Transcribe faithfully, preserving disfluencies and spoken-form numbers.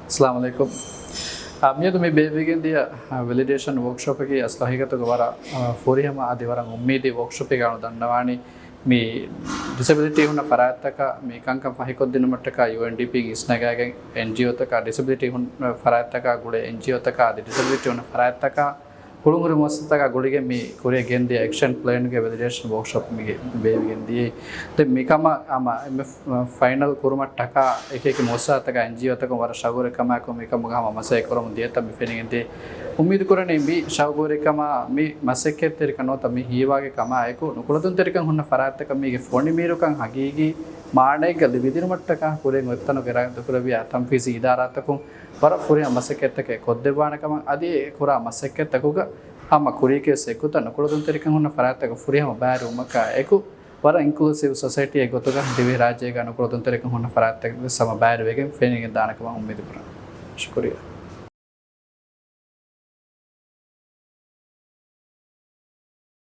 އައްސަލާމު ޢަލައިކުމް. އާ، މިއަދު މި ބޭއްވިގެން ދިޔަ، އާ، ވެލިޑޭޝަން ވޯކްޝޮޕަކީ އަސްލު ހަގީގަތުގަ ވަރަށް، އާ، ފުރިހަމަ އަދި ވަރަށް އުއްމީދީ ވޯކްޝޮޕެއް. އަޅު ދަންނަވާނީ މި ޑިސެބިލިޓީ ހުންނަ ފަރާތްތަކަށް މި ކަންކަން ފަހިކޮށްދިނުމަށްޓަކާ ޔޫއެންޑީޕީން އިސްނަގާގެން އެންޖީއޯތަކާ، ޑިސެބިލިޓީ ހުންނަ ފަރާތްތަކާ ގުޅޭ އެންޖީއޯތަކާ އަދި ޑިސެބިލިޓީ ހުންނަ ފަރާތްތަކާ ހުޅުންހުރި މުއައްސަސާތަކާ ގުޅިގެން މި ކުރިއަށް ގެންދިޔަ އެކްޝަން ޕްލޭންގެ ވެލިޑޭޝަން ވޯކްޝޮޕް މި ބޭއްވިގެން ދިޔައީ. ދެން މިކަމަށް ހަމަ އެން އެފް ފައިނަލް ކުރުމަށްޓަކާ އެކިއެކި މުއައްސަސާތަކާ އެންޖީއޯތަކުން ވަރަށް ޝައުގުވެރިކަމާއެކު މިކަމުގަ ހަމަ މަސައްކަތް ކުރަމުން ދިޔަތަން މި ފެނިގެން ދިޔައީ. އުއްމީދު ކުރަނީ މި ޝައުގުވެރިކަމާ މި މަސައްކަތްތެރިކަން ނުވަތަ މި ހީވާގި ކަމާއެކު ނުކުޅަދުންތެރިކަން ހުންނަ ފަރާތްތަކަށް މީގެ ފޮނިމީރުކަން ހަގީގީ މާނައެއްގަ ލިބިދިނުމަށްޓަކާ ކުރިއަށް އޮތްތަނުގެ އިރާދަކުރެއްވިޔާ ތަންފީޒީ އިދާރާތަކުން ވަރަށް ފުރިހަމަ މަސައްކަތްތަކެއް ކޮށްދެއްވާނެ ކަމަށް އަދި އެ ކުރާ މަސައްކަތްތަކުގަ ހަމަ ކުރީކީ ވެސް އެއްގޮތަށް ނުކުޅަދުންތެރިކަން ހުންނަ ފަރާތްތަކަށް ފުރިހަމަ ބައިވެރިވުމަކާ އެކު ވަރަށް އިންކްލޫސިވް ސޮސައިޓީއެއް ގޮތުގަ ދިވެހިރާއްޖޭގަ ނުކުޅަދުންތެރިކަން ހުންނަ ފަރާތްތަކެއް ވެސް ހަމަ ބައިވެރިވެގެން ފެނިގެން ދާނެ ކަމަށް އުއްމީދު ކުރަން. ޝުކުރިއްޔާ.